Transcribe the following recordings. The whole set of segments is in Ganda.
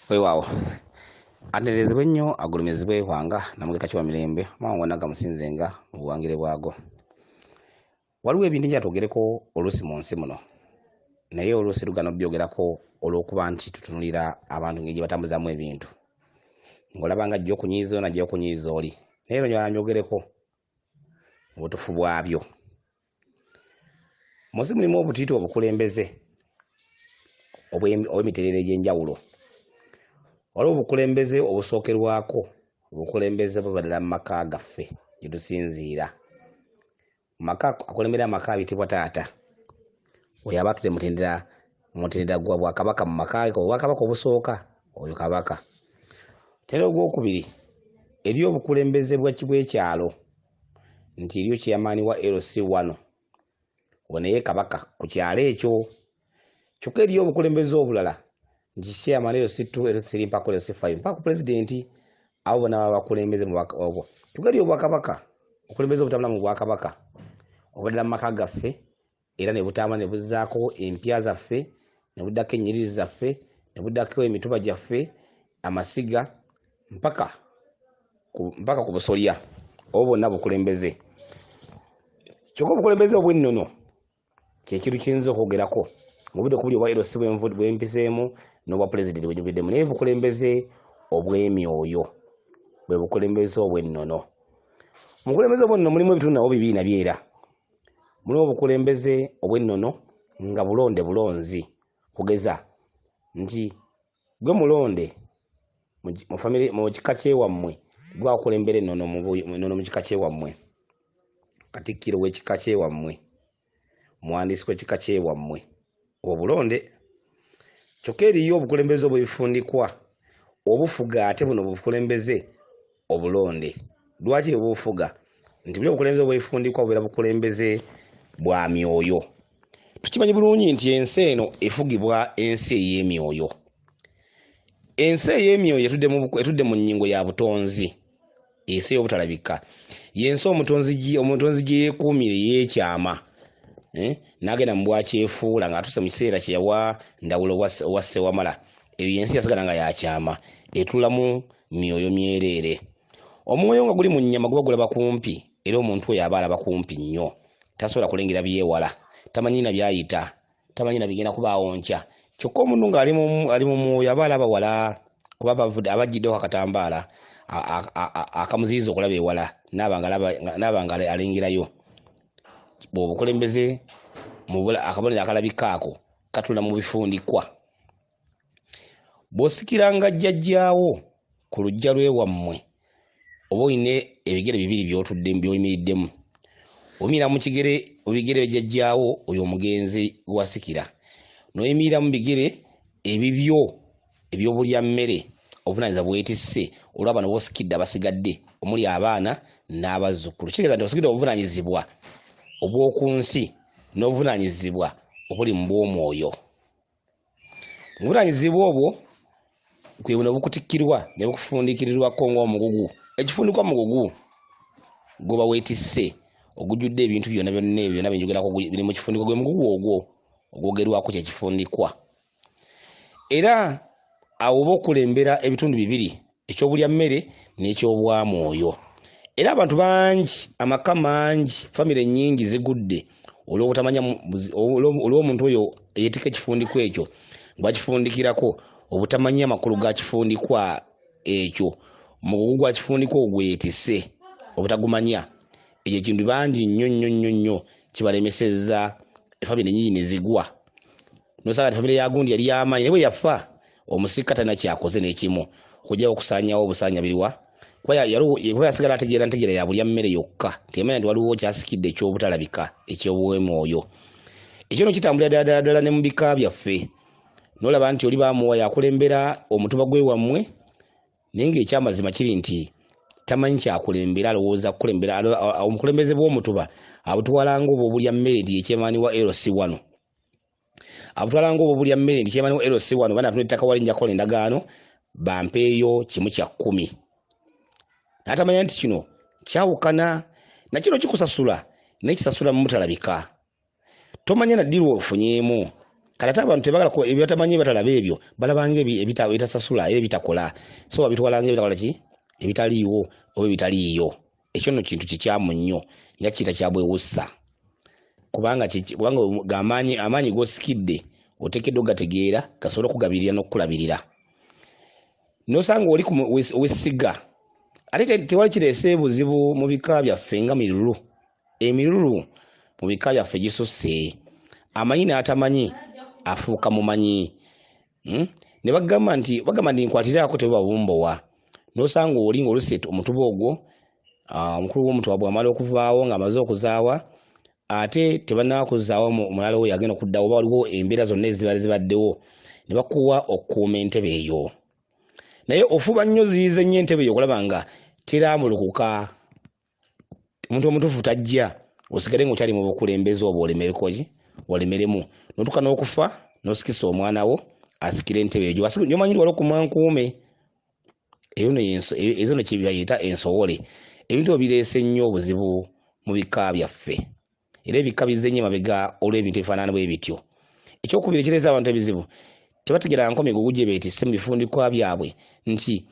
Weewaawo atenderezebwe nnyo agulumizibwe wanga namugeka kiwa mirembe amawanga gonna gamusinzenga mu buwangire bwago. Waliwo ebintu enjala twogereko oluusi mu nsi muno, naye oluusi lugana obyogerako olw'okuba nti tutunulira abantu ngeri gye batambuzaamu ebintu, ng'olaba nga ajja okunyiiza ono ajja okunyiiza oli, naye eno njagala nyogereko mu butuufu bwabyo. Mu nsi mulimu obutiiti obukulembeze obw'emitendera egy'enjawulo. Waliwo obukulembeze obusookerwako, obukulembeze buva ddala mu maka gaffe gye tusinziira. Mu maka, akulembera amaka ayitibwa taata. Oyo aba atudde mutendera gwa bwakabaka mu maka ge, obwakabaka obusooka oyo kabaka. Omutendera ogwokubiri eri obukulembeze bw'ekyalo nti eriyo chairman wa LC wano ono ye kabaka ku kyalo ekyo. Kyokka eriyo obukulembeze obulala nti chairman LC2, LC3 mpaka LC5 mpaka ku pulezidenti, abo bonna baba bakulembeze mu obwo. Kyokka eriyo obwakabaka, obukulembeze obutambula mu bwakabaka obuddala mu maka gaffe era ne butambula ne buzzaako empya zaffe, ne buddako ennyiriri zaffe, ne buddako emituba gyaffe, amasiga mpaka ku busolya. Obwo bwonna bukulembeze. Kyokka obukulembeze obw'ennono kye kintu kiyinza okwogerako mu budde kubuli obwa LC bwempiseemu n'obwa pulezidenti bwe njubiddemu, naye obukulembeze obw'emyoyo bwe bukulembeze obw'ennono. Mu bukulembeze obw'ennono mulimu ebitundu nabwo bibiri nabyo era. Mulimu obukulembeze obw'ennono nga bulonde bulonzi, kugeza nti gwe mulonde mu famire, mu kika ky'ewammwe, gwe akulembera ennono ennono mu kika ky'ewammwe, katikkiro w'ekika ky'ewammwe, muwandiisi w'ekika ky'ewammwe, obwo bulonde. Kyokka eriyo obukulembeze obw'ebifundikwa obufuga ate buno bukulembeze obulonde. Lwaki bwe bufuga? Nti buli obukulembeze obw'ebifundikwa bubeera bukulembeze bwa myoyo. Tukimanyi bulungi nti ensi eno efugibwa ensi ey'emyoyo. Ensi ey'emyoyo etudde mu nnyingo ya butonzi, ensi ey'obutalabika, y'ensi omutonzi gye yeekuumira ey'ekyama, n'agenda mu bwakyefuula ng'atuuse mu kiseera kye yawa Ndawula owa Ssewamala. Eyo y'ensi yasigala nga ya kyama, etuulamu myoyo myereere. Omwoyo nga guli mu nnyama guba gulaba kumpi, era omuntu oyo aba alaba kumpi nnyo, tasobola kulengera byewala, tamanyi na byayita, tamanyi na bigenda kubaawo nkya. Kyokka omuntu ng'ali mu mwoyo aba alaba wala, kuba aba ajjiddeko akatambaala akamuziyiza okulaba ewala, n'aba nga alengerayo. Bw'obukulembeze akabonero akalabika ako katula mu bifundikwa. Bw'osikiranga jjajjaawo ku luggya lw'ewammwe, oba olina ebigere bibiri by'oyimiriddemu. Oyimirira mu kigere, mu bigere bya jjajjaawo oyo omugenzi gwe wasikira, n'oyimirira mu bigere ebibyo eby'obulyammere, obuvunaanyizibwa bwetisse olwa bano b'osikidde abasigadde omuli abaana n'abazzukulu. Kitegeeza nti osikidde obuvunaanyizibwa obw'oku nsi n'obuvunaanyizibwa obuli mu bw'omwoyo. Obuvunaanyizibwa obwo bwe buno bukutikkirwa ne bukufundiikirirwako ng'omugugu. Ekifundikwa mugugu gw'oba weetisse ogujjudde ebintu byonna byonna ebyo byonna bye njogerako biri mu kifundikwa, gwe mugugu ogwo ogwogerwako kye kifundikwa. Era awo oba okulembera ebitundu bibiri, eky'obulyammere n'eky'obwamwoyo. Era abantu bangi, amaka mangi, famire nnyingi zigudde olw'obutamanya olw'omuntu oyo eyeetikka ekifundikwa ekyo bakifundikirako obutamanya amakulu ga kifundikwa ekyo, mugugu gwa kifundikwa ogwo gwe yeetisse obutagumanya. Ekyo ekintu bangi nnyo nnyo nnyo nnyo kibalemesezza efamire nnyingi ne zigwa. N'osanga nti famire ya gundi yali y'amaanyi, naye bwe yafa omusika talina kyakoze n'ekimu okuggyako okusaanyaawo obusaanya biriwa, kuba yasigala ategeera ntegeera ya bulya mmere yokka, teyamanya nti waliwo kyasikidde eky'obutalabika eky'obwemwoyo. Ekyo nno kitambulira ddala ddala ddala ne mu bika byaffe. N'olaba nti oli baamuwa yakulembera omutuba gwe wammwe, naye ng'ekyamazima kiri nti tamanyi kyakulembera, alowooza kukulembera omukulembeze bw'omutuba abutwala ng'obw'obulya mmere nti ye chairman wa LC wano, abutwala ng'obw'obulya mmere nti chairman wa LC wano, banaatunda ettaka wali nja kukola endagaano bampeeyo 1/10. N'atamanya nti kino kyawukana na kino kikusasula, naye kisasula mu mutalabika. Tomanya na ddi lw'ofunyeemu. Kati ate abantu tebagala ebyatamanyi batalaba ebyo, balabanga ebitasasula era ebitakola, so babitwalanga ebitakola ki, ebitaliiwo oba ebitaliiyo. Ekyo nno kintu kikyamu nnyo, nja kiyita kya bwewussa, kubanga amaanyi g'osikidde oteekeddwa okugategeera gasobole okukugabirira n'okukulabirira. N'osanga oli ow'essiga, ate tewali kireese buzibu mu bika byaffe nga mirulu. Emirulu mu bika byaffe gisusse, amanyi n'atamanyi afuuka mumanyi. Ne bagamba nti nkwatiraako tebuba bumbowa. N'osanga oli ng'oluusi omutuba ogwo, omukulu w'omutuba bw'amala okuvaawo ng'amaze okuzaawa, ate tebannaba kuzzaawo omulala oyo agenda okuddawo, oba waliwo embeera zonna eziba zibaddewo, ne bakuwa okukuuma entebe eyo. Naye ofuba nnyo ziyize nnyo entebe eyo okulaba nga terambulukuka, omuntu omutuufu tajja, osigale ng'okyali mu bukulembeze obwo olemereko ki, olemeremu, n'otuuka n'okufa n'osikisa omwana wo asikire entebe eyo gy'omanyi nti wali okumankuume. Eyo nno ezo nno kye bayita ensowole. Ebintu ebyo bireese nnyo obuzibu mu bika byaffe, era ebika bizze nnyo emabega olw'ebintu ebifaanana bwe bityo. Ekyokubiri ekireese abantu ebizibu, tebategeera nko migugu gye beetisse mu bifundikwa byabwe nti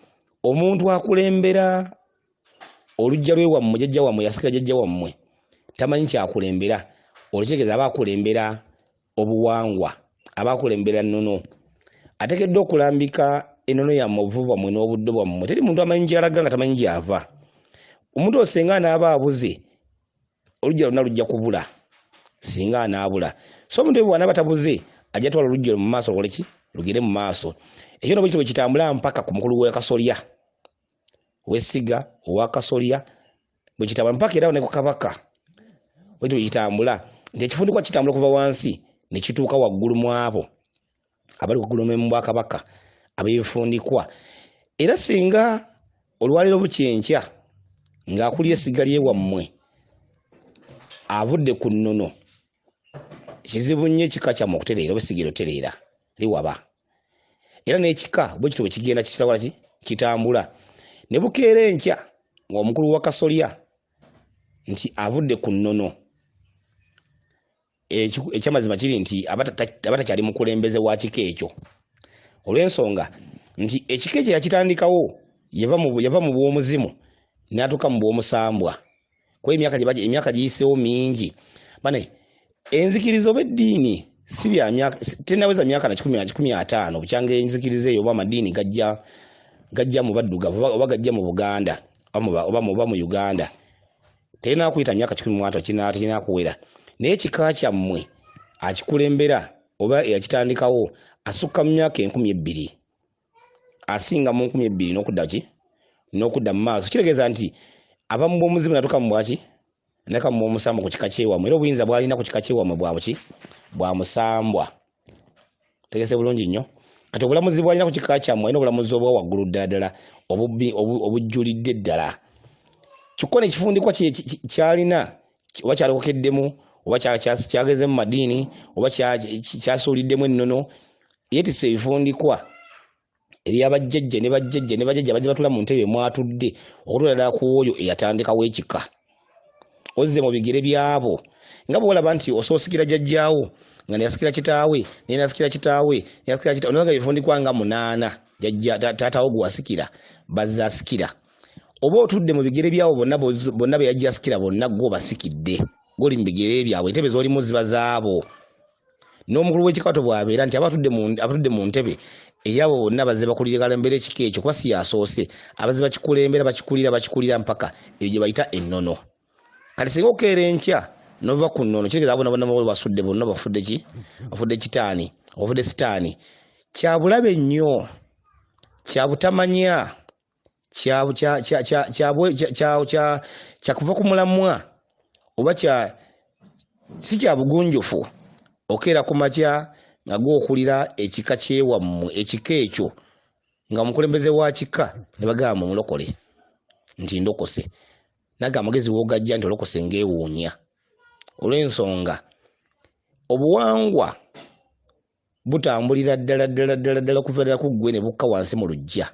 omuntu akulembera oluggya lwe wammwe, jjajja wammwe yasikira jjajja wammwe, tamanyi kyakulembera. Olwo kitegeeza aba akulembera obuwangwa, aba akulembera nnono. Ateekeddwa okulambika ennono yammwe, obuvumu bwammwe n'obuddo bwammwe. Teri muntu amanyi gy'alaga nga tamanyi gy'ava. Omuntu oyo singa anaaba abuze, oluggya lwonna lujja kubula, singa anaabula. So omuntu oyo bw'anaaba tabuze, ajja twala oluggya mu maaso lukole ki? Lugende mu maaso. Ekyo nno bwe kityo bwe kitambula mpaka ku mukulu w'akasolya, ow'essiga, ow'akasolya, bwe kitambula mpaka era ne ku kabaka. Bwe kityo bwe kitambula nti ekifundikwa kitambula okuva wansi ne kituuka waggulu mu abo abali waggulu mu bwakabaka ab'ebifundikwa. Era singa olwaleero bukyenkya ng'akulira essiga lyewammwe avudde ku nnono, kizibu nnyo ekika kyammwe okutereera oba essiga eryo tereera liwaba. Era n'ekika bwe kityo bwe kigenda kitawala ki, kitambula. Ne bukeera enkya ng'omukulu wa kasolya nti avudde ku nnono, ekyamazima kiri nti aba takyali mukulembeze wa kika ekyo, olw'ensonga nti ekika ekyo yakitandikawo yava mu bw'omuzimu n'atuuka mu bw'omusambwa. Kuba emyaka giyiseewo mingi. Bane enzikiriza oba eddiini si bya myaka, tennaweza myaka na 150 bukyanga enzikiriza eyo oba amadiini gajja mu baddugavu oba gajja mu Buganda oba mu Uganda. Terina kuyita myaka 150 tekirina kuwera. Naye ekika kyammwe akikulembera oba eyakitandikawo asukka mu myaka 2000, asinga mu 2000 n'okudda ki, n'okudda mu maaso. Kitegeeza nti ava mu bw'omuzimu n'atuuka mu bwaki, n'atuuka mu bw'omusambwa ku kika ky'ewammwe. Era obuyinza bw'alina ku kika ky'ewammwe bwa buki, bwa musambwa. Tegese bulungi nnyo. Kati obulamuzi bw'alina ku kika kyammwe alina obulamuzi obwa waggulu ddala ddala, obujjulidde ddala. Kyokka n'ekifundikwa ky'alina oba kyalokokeddemu oba kyageze mu madiini oba kyasuuliddemu ennono, yeetisse ebifundikwa ebyabajjajja ne bajjajja ne bajjajja abajja batula mu ntebe mwatudde okutuula ddala ku oyo eyatandikawo ekika. Ozze mu bigere byabo nga bw'olaba nti osoosikira jjajjaawo nga neyasikira kitaawe, neyasikira kitaawe, neyasikira kitaawe, nolaba ebifundikwa nga 8 jjajja taatawo gwe wasikira bazze asikira. Oba otudde mu bigere byabo bonna bonna be yajja asikira bonna gwe obasikidde, gw'oli mu bigere byabwe, entebe z'olimu ziba zaabo. N'omukulu w'ekika bw'abeera nti aba atudde mu ntebe eyabo bonna bazze bakulira kalembera ekika ekyo, kuba si yasoose, abazze bakikulembera bakikulira bakikulira mpaka eyo gye bayita ennono. Kati singa okeera enkya n'ova ku nnono, kitegeeza abo bonna bonna basudde bonna bafudde ki? Bafudde kitaani, bafudde sitaani. Kya bulabe nnyo, kya butamanya, kya kuva ku mulamwa oba si kya bugunjufu. Okeera ku makya nga gw'okulira ekika ky'ewammwe, ekika ekyo nga omukulembeze wa kika ne bagamba mulokole nti ndokose, naga amagezi w'ogajja nti olokose ng'ewuunya, olw'ensonga obuwangwa butambulira ddala ddala ddala ddala okuva ddala ku ggwe ne bukka wansi mu luggya.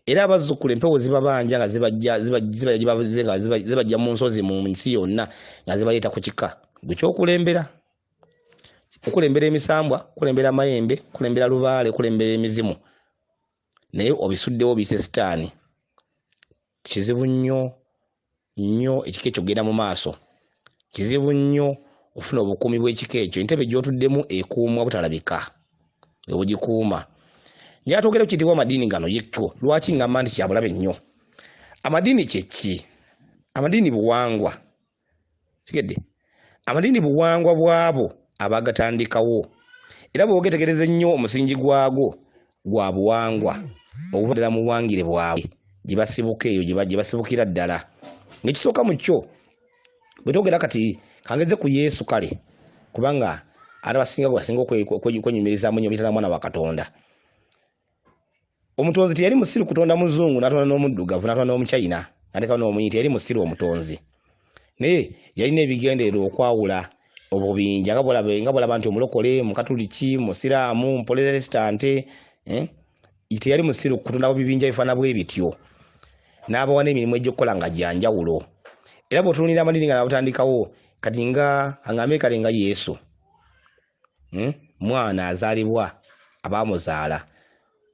Era abazzukulu empewo zibabanja nga zibajja mu nsozi mu nsi yonna nga zibaleeta ku kika gwe ky'okulembera. Okulembera emisambwa, okulembera amayembe, okulembera lubaale, okulembera emizimu, naye obisuddewo biyise sitaani. Kizibu nnyo nnyo ekika ekyo kugenda mu maaso. Kizibu nnyo okufuna obukuumi bw'ekika ekyo. Entebe gy'otuddemu ekuumwa butalabika, ebugikuuma. Njagala twogere ku kiyitibwa amadiini gano yekyo. Lwaki ngamba nti kya bulabe nnyo? Amadiini kye ki? Amadiini buwangwa. Kitegedde? Amadiini buwangwa bw'abo abaagatandikawo. Era bw'ogetegereza ennyo omusingi gwagwo gwa buwangwa obuva ddala mu buwangire bwabwe gye basibuka eyo gye basibukira ddala. Ng'ekisooka mu kyo bwe twogera kati kangeze ku Yesu kale kubanga ate abasinga gwe basinga okwenyumirizaamu ennyo biyita na mwana wa Katonda. Omutonzi teyali musiru kutonda muzungu n'atonda n'omuddugavu n'atonda n'omuchina n'ateekawo n'omuyindi, teyali musiru omutonzi. Naye yalina ebigendererwa okwawula obubinja nga bw'olaba nga bw'olaba nti omulokole, mukatuliki, musiraamu, mupolotesitante, eh? Teyali musiru kutondawo bibinja bifaanana bwe bityo n'abawa n'emirimu egy'okukola nga gya njawulo. Era bw'otunuulira amadiini nga nabutandikawo kati nga angambe kale nga Yesu Mwana azaalibwa abaamuzaala.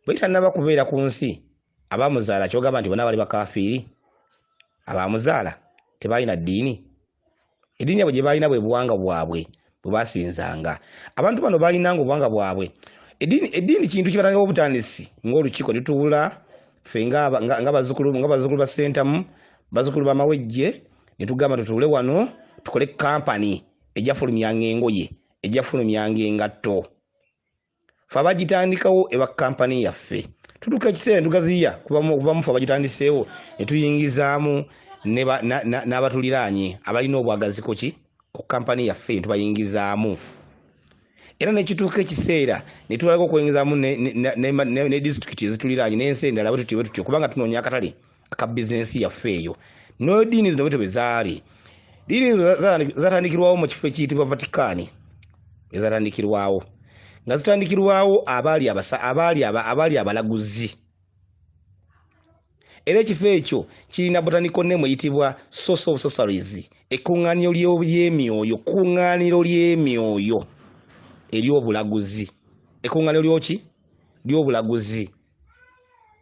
Bwe tannaba kubeera ku nsi, abaamuzaala ky'ogamba nti bonna baali bakaafiiri? Abaamuzaala tebaalina ddiini? Eddiini yaabwe gye baalina bwe buwangwa bwabwe bwe baasinzanga. Abantu bano baalinanga obuwangwa bwabwe. Eddiini, eddiini kintu kye batandikawo obutandisi ng'olukiiko ne tutuula ffe nga, nga, nga bazzukulu, nga bazzukulu ba Ssentamu, bazzukulu ba Mawejje, ne tugamba tutuule wano tukole kampani ejja fulumyanga engoye, ejja fulumyanga engatto. Ffe abagitandikawo eba kampani yaffe. Tutuuka ekiseera ne tugaziya kuva mu ffe abagitandiseewo ne tuyingizaamu n'abatuliraanye abalina obwagazi ku ki ku kampani yaffe ne tubayingizaamu. Era ne kituuka ekiseera ne tubalako okuyingizaamu ne disitulikiti ezituliraanye n'ensi endala bwe tutyo bwe tutyo kubanga tunoonya akatale aka bizinensi yaffe eyo. N'eddiini zino bwetyo bwe zaali. Ddiini zino zatandikirwawo mu kifo ekiyitibwa Vatikaani, ezatandikirwawo nga zitandikirwawo abaali abasa abaali aba abaali abalaguzi. Era ekifo ekyo kirina botanical name eyitibwa Source of Sorceries, ekkuŋŋaaniro ly'emyoyo, kkuŋŋaaniro ly'emyoyo ery'obulaguzi, ekkuŋŋaaniro lyoki ly'obulaguzi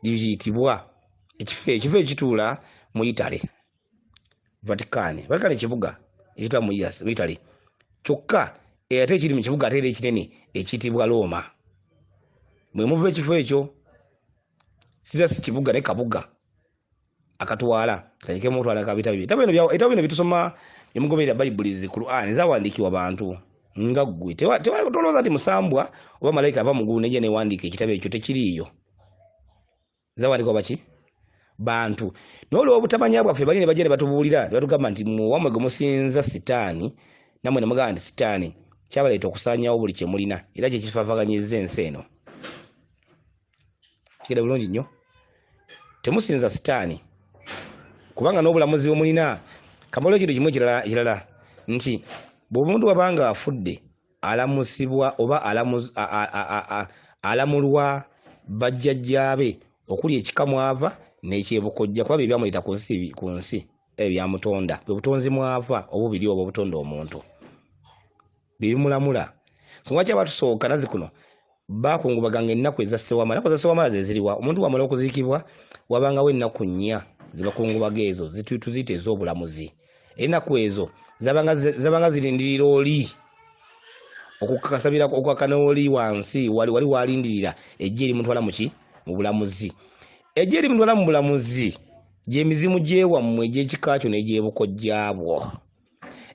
liyitibwa ekifo ekifo ekituula mu Italy. Vatican. Vatican kibuga ekituula mu Italy. Kyokka ate ekiri mu kibuga ate era ekinene ekiyitibwa Roma. Mwe muva ekifo ekyo. Siza si kibuga naye kabuga akatwala tandikemu otwala kabita bibiri. Ebitabo bino ebitabo bino byetusoma ne mugoberera Bayibuli zi Qur'an zawandiikibwa bantu nga ggwe. Tolowooza nti musambwa oba malayika ava mu ggulu nejja newandiika ekitabo ekyo tekiriiyo. Zawandiikibwa baki? Bantu. Naye olw'obutamanya bwaffe bali ne bajja ne batubuulira ne batugamba nti mmwe owammwe gwe musinza sitaani nammwe ne mugamba nti sitaani kyabaleeta okusaanyaawo buli kye mulina era kye kifaafaganyizza ensi eno. Kigenda bulungi nnyo. Temusinza sitaani kubanga n'obulamuzi bwe mulina kamala ekintu kimu ekirala ekirala nti bw'omuntu wabanga afudde alamusibwa oba alamulwa bajjajjaabe okuli ekika mw'ava n'eky'ebukojja kuba bye byamuleeta ku nsi ku nsi era bye byamutonda bwe butonzi mw'ava obubiri obwo obutonda omuntu bye bimulamula nsonga lwaki abatusooka nazzikuno baakungubaganga ennaku eza ssewamala ennaku eza ssewamala ze ziriwa omuntu bw'amala okuziikibwa wabangawo ennaku nnya ze bakungubaga ezo tuziyita ez'obulamuzi Ennaku ezo zabanga zabanga zirindirira oli okukakasabira okukakana oli wansi wali wali walindirira ejje erimutwala muki mu bulamuzi ejje erimutwala mu bulamuzi gy'emizimu gy'ewammwe egy'ekika kyo n'egy'ebukojjaabwo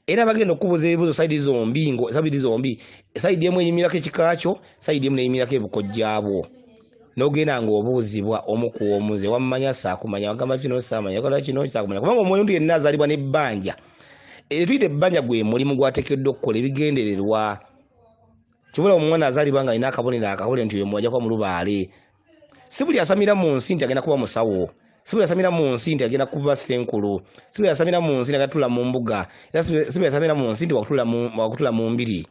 era bagenda okukubuuza ebibuuzo sayidi zombi sayidi zombi sayidi emu eyimirako ekika kyo sayidi emu neyimirako ebukojjaabwo N'ogenda ng'obuuzibwa omu ku omu, nze wammanya saakumanya, wagamba kino saamanya, wakola kino saakumanya, kubanga omuntu yenna azaalibwa n'ebbanja. Eryo tuyita ebbanja gwe mulimu gw'ateekeddwa okukola, ebigendererwa. Kyova olaba omwana azaalibwa ng'alina akabonero akabonero nti oyo ajja kuba mulubaale. Si buli asamira mu nsi nti agenda kuba musawo, si buli asamira mu nsi nti agenda kuba ssenkulu, si buli asamira mu nsi nti agenda kutuula mu mbuga, era si buli asamira mu nsi nti wakutuula mu mbiri.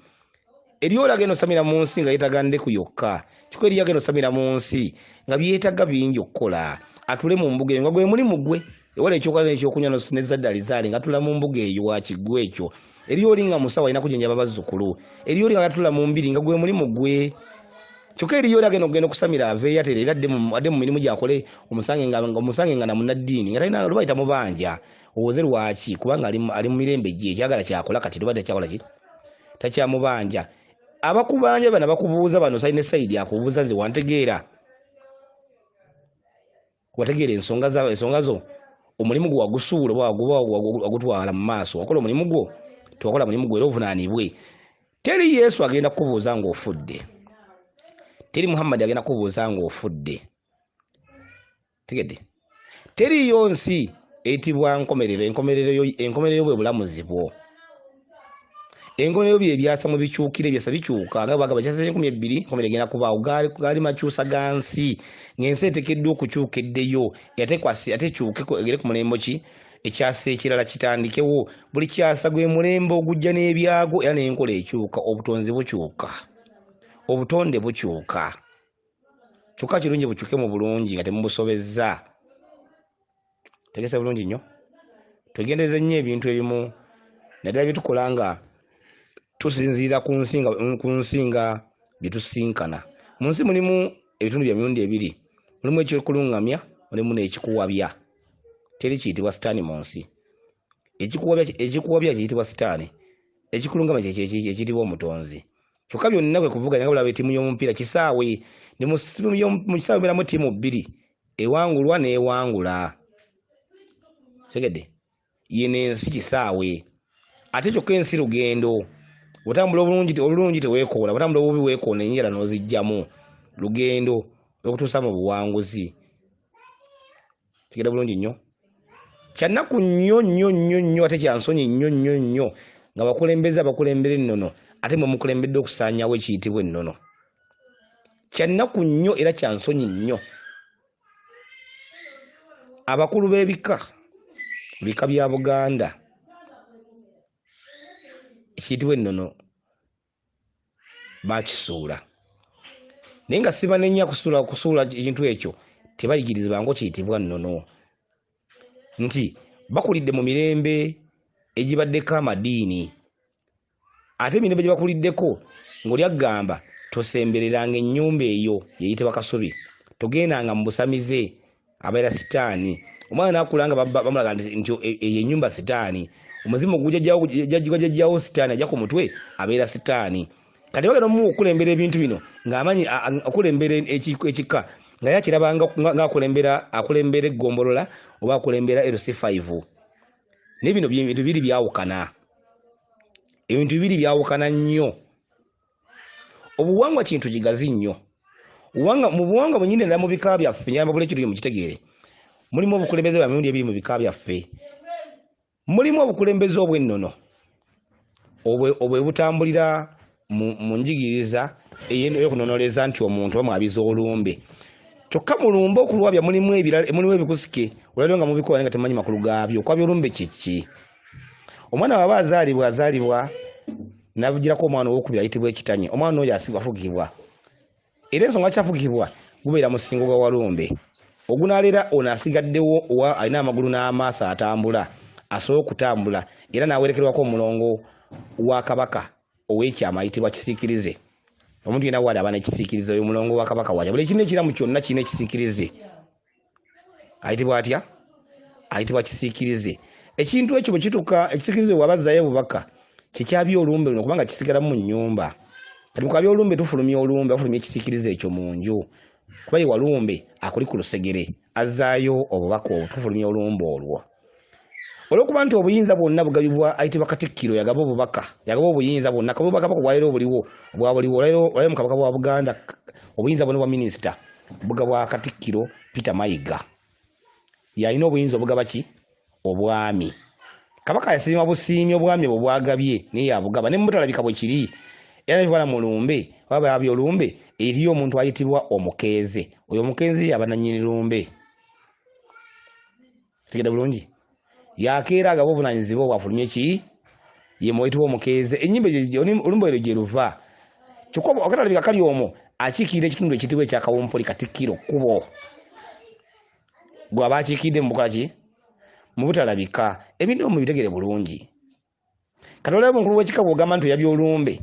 Eriyo oli agenda osamira mu nsi nga yeetaga ndeku yokka. Kyokka eriyo agenda osamira mu nsi nga byetaga bingi okukola. Atule mu mbuga eyo nga gwe mulimu gwe. Ewala ekyokulya n'ekyokunywa n'ezzadde alizaale nga atula mu mbuga eyo wa kiggwa ekyo. Eriyo oli nga musawo alina kujjanjaba bazzukulu. Eriyo oli nga atula mu mbiri nga gwe mulimu gwe. Kyokka eriyo oli agenda okugenda okusamira aveeyo atereere adde mu adde mu mirimu gy'akole omusange nga omusange nga na munnaddiini nga talina luba tamubanja. Owoze lwaki? Kubanga ali ali mu mirembe gye ekyagala kyakola kati luba takyakola ki? Takyamubanja. Abakubanja bano abakubuuza bano sayidi ne sayidi akubuuza nze wantegeera. Wategeera ensonga za ensonga zo omulimu gwo wagusuula oba waguba wagutwala mu maaso wakola omulimu gwo tewakola mulimu gwo era ovunaanibwe. Teri Yesu agenda kukubuuza ng'ofudde. Teri Muhammad agenda kukubuuza ng'ofudde. Tegedde? Teriyo nsi eyitibwa nkomerero. Enkomerero yo enkomerero yo bwe bulamuzi bwo. Enkomerero bye byasa mu bikyukira ebyasa bikyuka nga bagamba kyasa 2000 enkomerero egenda kubaawo. Gaali gaali makyusa ga nsi ng'ensi eteekeddwa okukyuka eddeyo ate ekwasi ate ekyukeko egere ku mulembe ki ekyasa ekirala kitandikewo. Buli kyasa gwe mulembe ogujja n'ebyagwo era n'enkola ekyuka, obutonzi bukyuka, obutonde bukyuka. Kyokka kirungi bukyuke mu bulungi nga temubusobezza. Tegese bulungi nnyo. Twegendereze nnyo ebintu ebimu naddala bye tukola nga tusinziira ku nsi nga ku nsi nga bye tusisinkana. Mu nsi mulimu ebitundu bya mirundi ebiri. Mulimu ekikuluŋŋamya, mulimu n'ekikuwabya. Teri kiyitibwa sitaani mu nsi. Ekikuwabya ekikuwabya kiyitibwa sitaani. Ekikuluŋŋamya kye ekiyitibwa omutonzi. Kyokka byonna kwe kuvuganya nga bw'olaba ettiimu y'omupiira kisaawe. Ne mu kisaawe mubeeramu ttiimu bbiri ewangulwa n'ewangula. Tegedde? Yeno ensi kisaawe. Ate kyokka ensi lugendo. Bw'otambula obulungi obulungi teweekoola, bw'otambula obubi weekoona enjala n'oziggyamu. Lugendo olukutuusa mu buwanguzi. Tegedde bulungi nnyo. Kya nnaku nnyo nnyo nnyo nnyo ate kya nsonyi nnyo nnyo nnyo nga bakulembeze abakulembera ennono ate mwe mukulembedde okusaanyaawo ekiyitibwa ennono. Kya nnaku nnyo era kya nsonyi nnyo. Abakulu b'ebika, bika bya Buganda, ekiyitibwa ennono baakisuula. Naye nga sibanenya kusuula kusuula kintu ekyo, tebayigirizibwangako kiyitibwa nnono. Nti bakulidde mu mirembe egibaddeko amadiini. Ate emirembe gye bakuliddeko ng'oli agamba tosembereranga ennyumba eyo yeyitibwa Kasubi, togendanga mu busamize abeera sitaani. Omwana n'akula nga bamulaga nti eyo ennyumba sitaani, omuzimu gujajjawo sitaani ajja ku mutwe abeera sitaani. Kati bagenda omuwa okukulembera ebintu bino ng'amanyi okulembera ekika nga ye akiraba ng'akulembera akulembera eggombolola oba akulembera LC5. Naye bino bintu biri byawukana. Ebintu bibiri byawukana nnyo. Obuwangwa kintu kigazi nnyo. Mu buwangwa bwennyini ddala mu bika byaffe, njagala mbabule ekintu kino mukitegeere. Mulimu obukulembeze bwa mirundi ebiri mu bika byaffe. Mulimu obukulembeze obw'ennono obwe butambulira mu njigiriza ey'okunonoleza nti omuntu bamwabiza olumbe. Kyokka mu lumbe okulwabya mulimu ebirala, mulimu ebikusike olwaliro nga mubikola naye nga temumanyi makulu gaabyo. Okwabya olumbe kye ki? Omwana bw'aba azaalibwa azaalibwa n'avugirako omwana owokubiri ayitibwa ekitanye. Omwana oyo afugibwa era ensonga lwaki afugibwa gubeera musingo gwa walumbe ogunaalera ono asigaddewo owa alina amagulu n'amaaso atambula asobole okutambula era n'awerekerwako omulongo wa Kabaka ow'ekyama ayitibwa Kisiikirize. Omuntu yenna waali aba n'ekisiikirize oyo mulongo wa Kabaka waja buli ekintu ekiramu kyonna kirina ekisiikirize. Ayitibwa atya? Ayitibwa Kisiikirize. Ekintu ekyo bwe kituuka ekisiikirize bw'aba azzaayo obubaka kye kyabya olumbe luno kubanga kisigalamu mu nnyumba. Kati mu kwabya olumbe tufulumya olumbe, bafulumya ekisiikirize ekyo mu nju kuba ye walumbe akuli ku lusegere azzaayo obubaka obwo, tufulumya olumbe olwo. Olw'okuba nti obuyinza bwonna bugabibwa ayitibwa Katikkiro yagaba obubaka, yagaba obuyinza bwonna kabaka kabaka obwaleero obuliwo obwa buliwo olwaleero olwaleero mu Kabaka bwa Buganda obuyinza bwonna obwa minisita bugabwa Katikkiro Peter Mayiga y'alina obuyinza obugaba ki obwami. Kabaka yasiima busiimi obwami obwo bwagabye naye yabugaba ne mubutalabika bwe kiri era ne bala mu lumbe oba baabye olumbe eriyo omuntu ayitibwa omukeeze oyo omukeeze yaba nannyini lumbe. Tegedde bulungi yakeera agaba obuvunanyizibwa obwo afulumye ki ye muwayitibwa omukeeze ennyimba olumba eryo gye luva kyokka akatalabika kali omwo akiikirira ekitundu ekiyitibwa ekya Kawumpuli Katikkiro kkubo gw'aba akiikiridde mu bukola ki mu butalabika ebintu ebyo mubitegere bulungi. Kati olaba omukulu w'ekika bw'ogamba nti oyabya olumbe,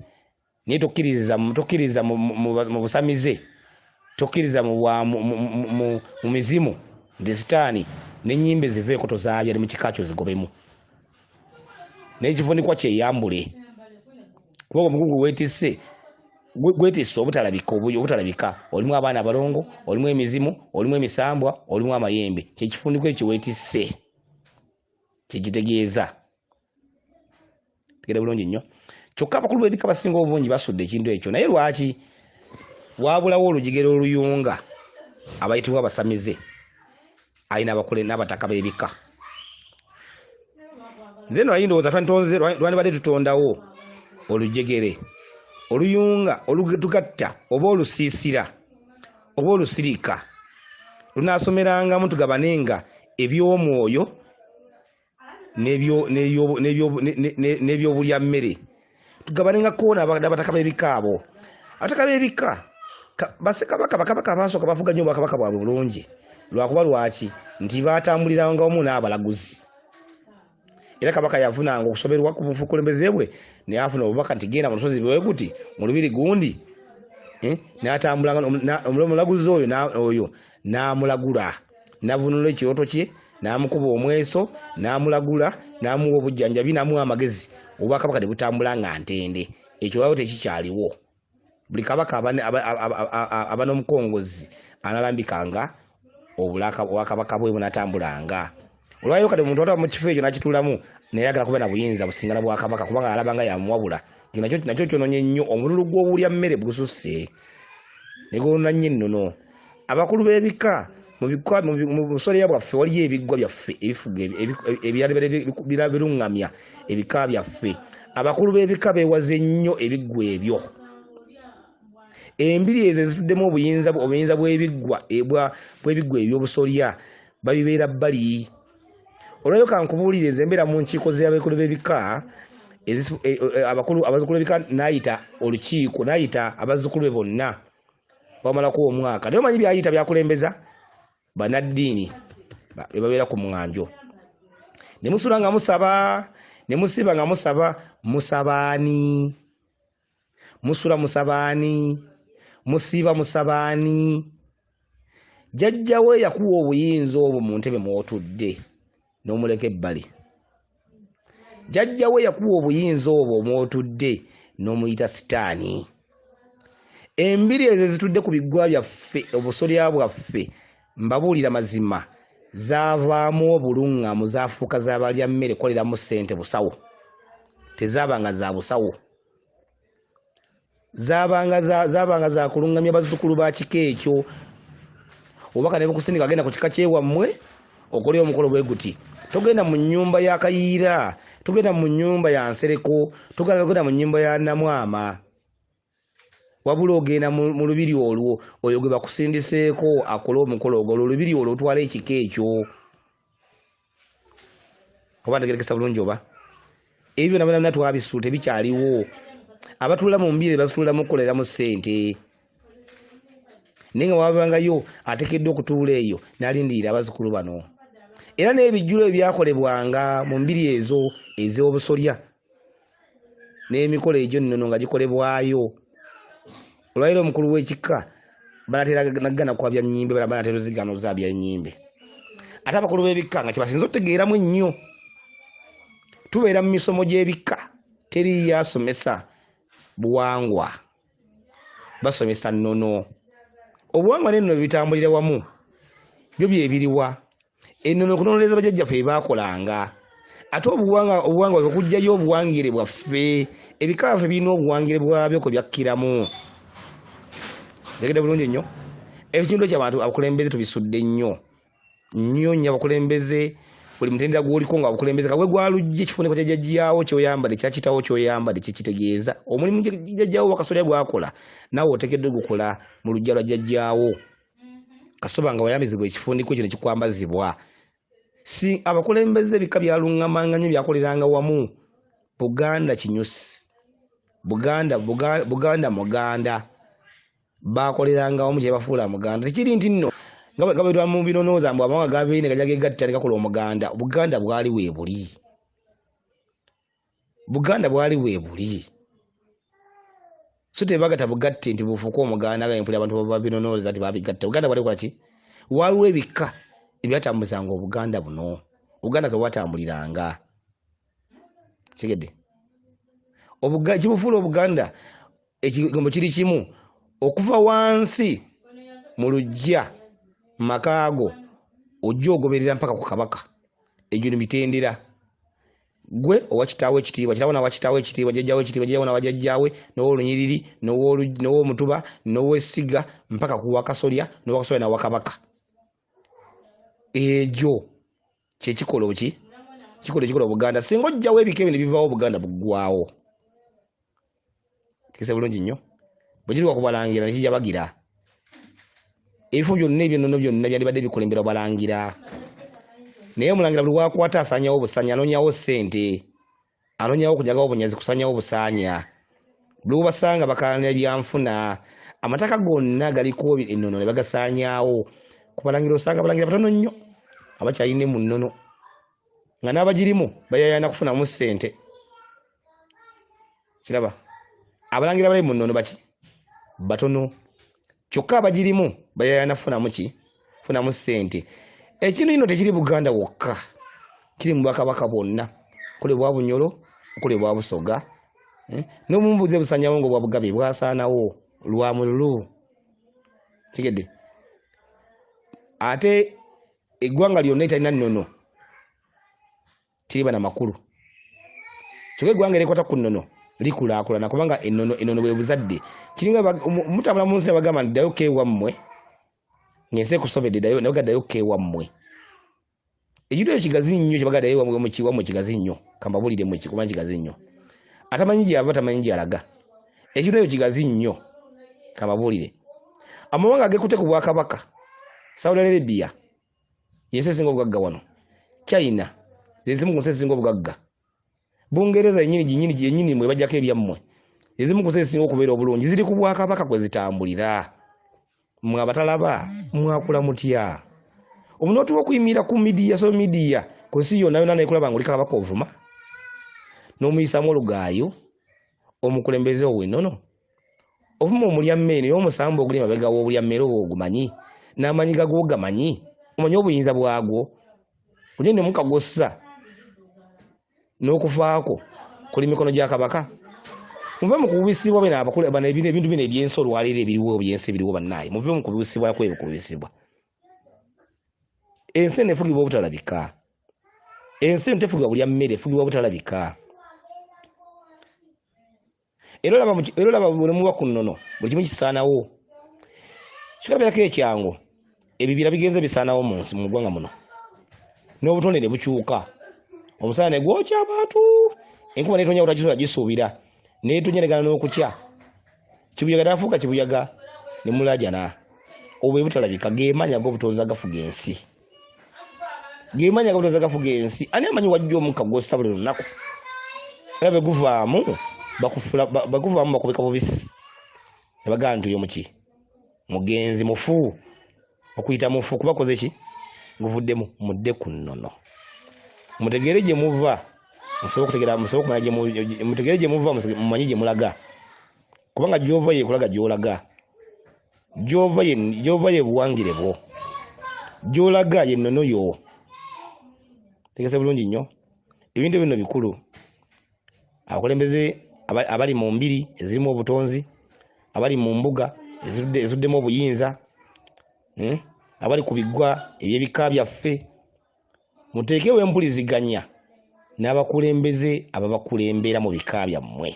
naye tokkiriza mu busamize, tokkiriza mu mizimu nti sitaani n'ennyimbe ziveeko, tozaabya ne mu kika kyo zigobemu, n'ekifunikwa kyeyambule, kuba omugugu weetisse gwetisse obutalabika, olimu abaana abalongo, olimu emizimu, olimu emisambwa, olimu amayembe. Kyekifundikwa ekyo weetisse kyekitegeeza. Tegere bulungi nnyo. Kyokka abakulu b'ebika basinga obungi basudde ekintu ekyo. Naye lwaki wabulawo olujegere oluyunga abayitibwa abasamize alina abakule n'abataka b'ebika? Nze nno nali ndowooza twandibadde tutondawo olujegere oluyunga olutugatta, oba olusiisira oba olusirika lunaasomerangamu, tugabanenga eby'omwoyo n'ebyobulya mmere, tugabanengako n'abataka b'ebika abo. Abataka b'ebika bassekabaka, bakabaka abasooka bafuga nnyo obwakabaka bwabwe bulungi. Lwakuba lwaki? Nti batambuliranga wamu n'abalaguzi. Era kabaka yafunanga okusoberwa ku bukulembeze bwe, naye afuna obubaka nti genda mu lusozi bwe guti mu lubiri gundi, n'atambulanga omulaguzi oyo n'amulagula, n'avunula ekirooto kye, n'amukuba omweso, n'amulagula, n'amuwa obujjanjabi, n'amuwa amagezi. Obwakabaka ne butambula nga ntende. Ekyo waliwo tekikyaliwo. Buli kabaka aba n'omukongozi analambikanga obwakabaka bwe bunatambulanga. Olwaleero kati omuntu ataba mu kifo ekyo n'akituulamu, naye ayagala kuba na buyinza busingana bwakabaka, kubanga alaba nga yamuwabula. Nakyo kyononye nnyo. Omululu gw'obulya mmere gususse ne gwonona nnyo ennono. Abakulu b'ebika mu busolya bwaffe waliyo ebiggwa byaffe ebifuga biruŋŋamya ebika byaffe. Abakulu b'ebika beewaze nnyo ebiggwa ebyo. Embiri ezo ezituddemu obuyinza bw'ebiggwa eby'obusolya babibeera bbali. Olwayo kankubuulire, nze mbeera mu nkiiko z'abakulu b'ebika, abazzukulu b'ebika, n'ayita olukiiko, n'ayita abazzukulu be bonna bamalako omwaka. Naye omanyi byayita byakulembeza bannaddiini be babeera ku mwanjo, ne musula nga musaba, ne musiba nga musaba. Musabaani? Musula musabaani? Musiiba musabaani? Jjajjawe yakuwa obuyinza obwo mu ntebe mw'otudde n'omuleka ebbali. Jjajjawe yakuwa obuyinza obwo mw'otudde n'omuyita sitaani. Embiri ezo ezitudde ku biggwa byaffe, obusolya bwaffe, mbabuulira mazima, zaavaamu obuluŋŋamu, zaafuuka z'abalya mmere kukoleramu ssente busawo. Tezaabanga za busawo, zaabanga za kuluŋŋamya bazzukulu ba kika ekyo. Obubaka ne bukusindika, agenda ku kika kyewammwe okole omukolo bwe guti. Togenda mu nnyumba ya Kayiira, togenda mu nnyumba ya Nsereko, togenda mu nnyumba ya Namwama, wabula ogenda mu lubiri olwo oyo gwe bakusindiseeko akole omukolo ogwo. Olwo olubiri olwo otwala ekika ekyo. Oba ntegerekesa bulungi? Oba ebyo byonna byonna twabisuula, tebikyaliwo. Abatuula mu mbiri bazituulamu okukoleramu ssente, naye nga wabangayo ateekeddwa okutuula eyo n'alindirira abazzukulu bano. Era n'ebijjulo ebyakolebwanga mu mbiri ezo ez'obusolya n'emikolo egyo nnono nga gikolebwayo. Olwaleero omukulu w'ekika banatera nagana kwabya nnyimbe, banatera ozigano zaabya nnyimbe. Ate abakulu b'ebika nga kyebasinza okutegeeramu ennyo, tubeera mu misomo gy'ebika, teriyo asomesa buwangwa, basomesa nnono. Obuwangwa n'ennono bitambulira wamu, byo byebiriwa? Ennono okunoonyereza bajjajjaffe bye baakolanga, ate obuwangwa bwe okuggyayo obuwangire bwaffe. Ebika byaffe birina obuwangire bwabyo kwe byakkiramu. Ntegedde bulungi nnyo ekintu ekyo. Abantu abakulembeze tubisudde nnyo nnyo nnyo. Abakulembeze, buli mutendera gw'oliko nga abakulembeze kawe gwalujja, ekifuniko kya jjajjaawo ky'oyambadde, kyakitawo ky'oyambadde kyekitegeeza omulimu jjajjaawo wakasolya gwakola, naawe oteekeddwa gukola mu luggya lwa jjajjaawo, kasoba nga wayambizibwa ekifundiko ekyo ne kikwambazibwa. Si abakulembeze, ebika byaluŋŋamanga nnyo, byakoleranga wamu. Buganda kinyusi, Buganda muganda, bakoleranga wamu kyebafuula muganda. Tekiri nti nno nga bwe mu binonooza mbu amawanga gabeine gajja gegatta ne gakola omuganda. Obuganda bwali weebuli. Buganda bwali weebuli, so tebagatta bugatte nti bufuuke Omuganda, nga mpulira abantu babinonooleza nti babigatta. Buganda bwali bukola ki? Waliwo ebika ebyatambuzanga Obuganda buno, Obuganda kwe bwatambuliranga. Kitegedde? Ekibufuula Obuganda ekigambo kiri kimu, okuva wansi mu luggya mu maka go ojja ogoberera mpaka ku kabaka. Egyo ni mitendera. Gwe owa kitaawo ekitiibwa, kitaawo n'awa kitaawo ekitiibwa, jjajjaawo ekitiibwa, jjajjaawo n'awa jjajjaawe, n'ow'olunyiriri, n'ow'omutuba, n'ow'essiga, mpaka ku wakasolya, n'owakasolya n'awa kabaka. Egyo kye kikola ki? Kikola ekikola Obuganda. Singa ojjawo ebika ebyo ne bivaawo, Obuganda buggwawo. Kise bulungi nnyo. Bwe kituuka ku balangira ne kijja bagira. Ebifo byonna eby'ennono byonna byandibadde bikulemberwa balangira. Naye omulangira buli w'akwata asaanyawo busaanya, anoonyawo ssente, anoonyawo kunyagawo bunyazi, kusaanyawo busaanya. Buli w'obasanga bakaayanira byanfuna. Amataka gonna galiko ennono ne bagasaanyaawo. Ku balangira osanga abalangira batono nnyo abakyalina mu nnono, nga n'abagirimu bayaayaana kufunamu ssente. Kiraba abalangira bali mu nnono baki batono, kyokka abagirimu bayayana kufunamu ki? Funamu ssente. Ekintu kino tekiri Buganda wokka, kiri mu bwakabaka bwonna, okuli obwa Bunyoro, okuli obwa Busoga, n'obumu buze busanyawo nga obwa Bugabe bwasaanawo lwa mululu. Kitegedde? Ate eggwanga lyonna etalina nnono tiriba na makulu. Kyokka eggwanga erikwata ku nnono likulaakulana, kubanga ennono bwe buzadde. Kiringa mutambula mu nsi ne bagamba nti ddayo ko ewammwe, ng'ensi ekusobedde, ddayo, naye ddayo ko ewammwe. Ekintu ekyo kigazi nnyo, kye bagamba ddayo ewammwe, wammwe kigazi nnyo. Kambabuulire mmwe, kuba kigazi nnyo. Atamanyi gy'ava tamanyi gy'alaga. Ekintu ekyo kigazi nnyo, kambabuulire. Amawanga agekutte ku bwakabaka, Saudi Arabia yensi esinga obugagga wano, China zezimu ku nsi ezisinga obugagga, Bungereza yennyini gyennyini yennyini mwe bajjako ebyammwe, ezimu ku nsi ezisinga okubeera obulungi ziri ku bwakabaka kwe zitambulira. Mmwe abatalaba mwakula mutya? Omunootuwa okuyimirira ku midiya, social media ku nsi yonna yonna nekulaba ng'oli kabaka ovuma n'omuyisaamu olugaayo omukulembeze ow'ennono, ovuma omulya mmere, naye omusambu oguli emabega w'obulya mmere oba ogumanyi n'amaanyi gagwo gamanyi, omanyi obuyinza bwagwo, ogenda omukka gw'ossa n'okufaako kuli mikono gya kabaka. Muve mu kubisibwa bino abakulu bano, ebintu bino ebyensi olwaleero ebiriwo, ebyensi ebiriwo bannaaye, muve mu kubisibwako ebikubisibwa. Ensi eno efugibwa obutalabika. Ensi eno tefugibwa bulya mmere, efugibwa butalabika. Era olaba buli muwa ku nnono, buli kimu kisaanawo. Kirabirako ekyangu, ebibira bigenze bisaanawo mu nsi, mu ggwanga muno, n'obutonde ne bukyuka, omusana ne gwokya abantu, enkuba n'etonya otagisobola gisuubira, n'etonya negana n'okukya, kibuyaga n'afuuka kibuyaga ne mulajana. Obwo bwe butalabika, ge maanyi ag'obutonzi agafuga ensi, ge maanyi ag'obutonzi agafuga ensi. Ani amanyi wajja omukka gw'ossa buli lunaku? Era bwe guvaamu bakufula, bwe guvaamu bakubika bubisi ne bagamba nti oyo muki mugenzi mufu, okuyita mufu kuba koze ki guvuddemu. Mudde ku nnono, mutegeere gye muva, musobole okutegeera, musobole okumanya gye mutegeere gye muva, mumanye gye mulaga, kubanga gy'ova yeekulaga gy'olaga. Gy'ova ye buwangire bwo, gy'olaga ye nnono yo. Tegese bulungi nnyo, ebintu bino bikulu. Abakulembeze abali mu mbiri ezirimu obutonzi, abali mu mbuga eziruddemu obuyinza, abali ku biggwa eby'ebika byaffe, muteekewo empuliziganya n'abakulembeze ababakulembera mu bika byammwe.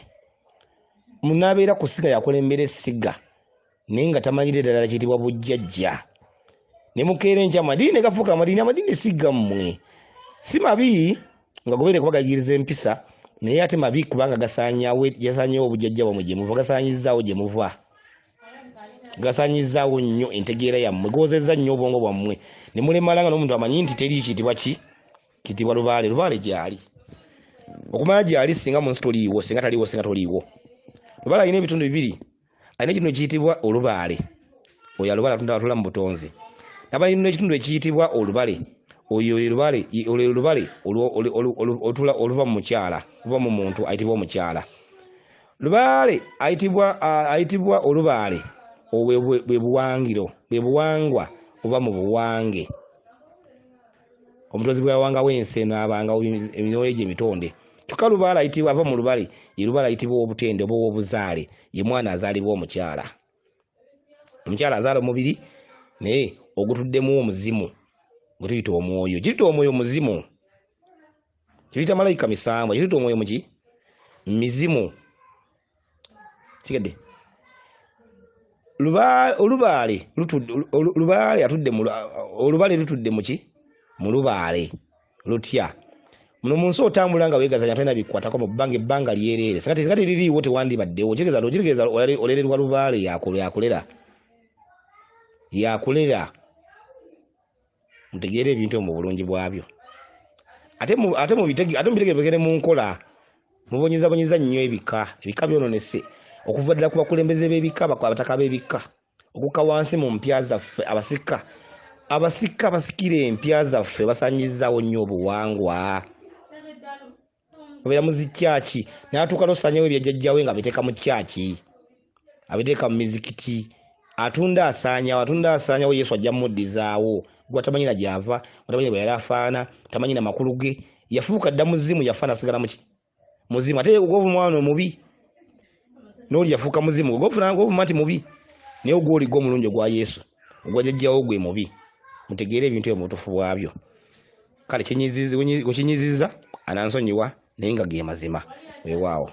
Munaabeera ku ssiga yakulembera essiga naye nga tamanyire ddala kiyitibwa bujjajja, ne mukeera enkya amadiini ne gafuuka amadiini. Amadiini si gammwe, si mabi nga gobeere kuba gayigiriza empisa, naye ate mabi kubanga gasaanyawo obujjajja bwammwe gye muva, gasaanyizaawo gye muva, gasaanyizaawo nnyo entegeera yammwe, goozezza nnyo obwongo bwammwe ne mulemala nga n'omuntu amanyi nti teri kiyitibwa ki kiyitibwa lubaale. Lubaale gyali okumanya gyali singa mu nsi toliiwo, singa taliiwo, singa toliiwo. Lubaale alina ebitundu bibiri: alina ekitundu ekiyitibwa olubaale, oyo alubaale atula mu butonzi, naba alina ekitundu ekiyitibwa olubale, Oyo ye lubaale, olwo lwe lubaale oluva mu mukyala, oluva mu muntu ayitibwa omukyala. Lubaale ayitibwa ayitibwa olubaale, obwo bwe buwangiro, bwe buwangwa oba mu buwange. Omutonzi bwe yawangawo ensi eno abangawo emyoyo egyo emitonde. Kyokka lubaale ayitibwa ava mu lubaale, ye lubaale ayitibwa ow'obutende oba ow'obuzaale, ye mwana azaalibwa omukyala. Omukyala azaala omubiri naye ogutuddemu omuzimu gwe tuyita omwoyo. Kirita omwoyo muzimu, kirita malayika misambwa, kirita omwoyo muki mizimu. Kitegedde? Olubaale lubaale atudde mu olubaale lutudde muki mu lubaale lutya. Muno mu nsi otambula nga weegazanya tolina bikwatako mu bbanga ebbanga lyereere. Singa singa teririiwo tewandibaddewo. Kitegeeza kitegeeza olererwa lubaale yakulera yakulera. Mutegeere ebintu mu bulungi bwabyo. Ate mu ate mu bitege ate mubitegerekere mu nkola. Mubonyezabonyeza nnyo ebika. Ebika byononese okuva ddala ku bakulembeze b'ebika, abataka b'ebika, okukka wansi mu mpya zaffe abasika. Abasika abasikira empya zaffe basaanyizaawo nnyo obuwangwa. Babeera mu zikyaki n'atuuka n'osaanyawo ebya jjajjaawe ng'abiteeka mu kyaki, abiteeka mu mizikiti, atunda asaanyawo, atunda asaanyawo. Yesu ajja mmuddizaawo. Gwe atamanyi na gy'ava, atamanyi bwe yali afaana, tamanyi na makulu ge, yafuuka dda muzimu, yafa n'asigala muki muzimu. Ate gw'ovuma omwana omubi n'oli yafuuka muzimu, gw'ovuma nti mubi, naye ogw'oli gwo omulungi ogwa Yesu, ogwa jjajjaawo gwe mubi. Mutegeere ebintu ebyo mu butuufu bwabyo. Kale wekinyiziza anansonyiwa, naye nga ge mazima. Weewaawo.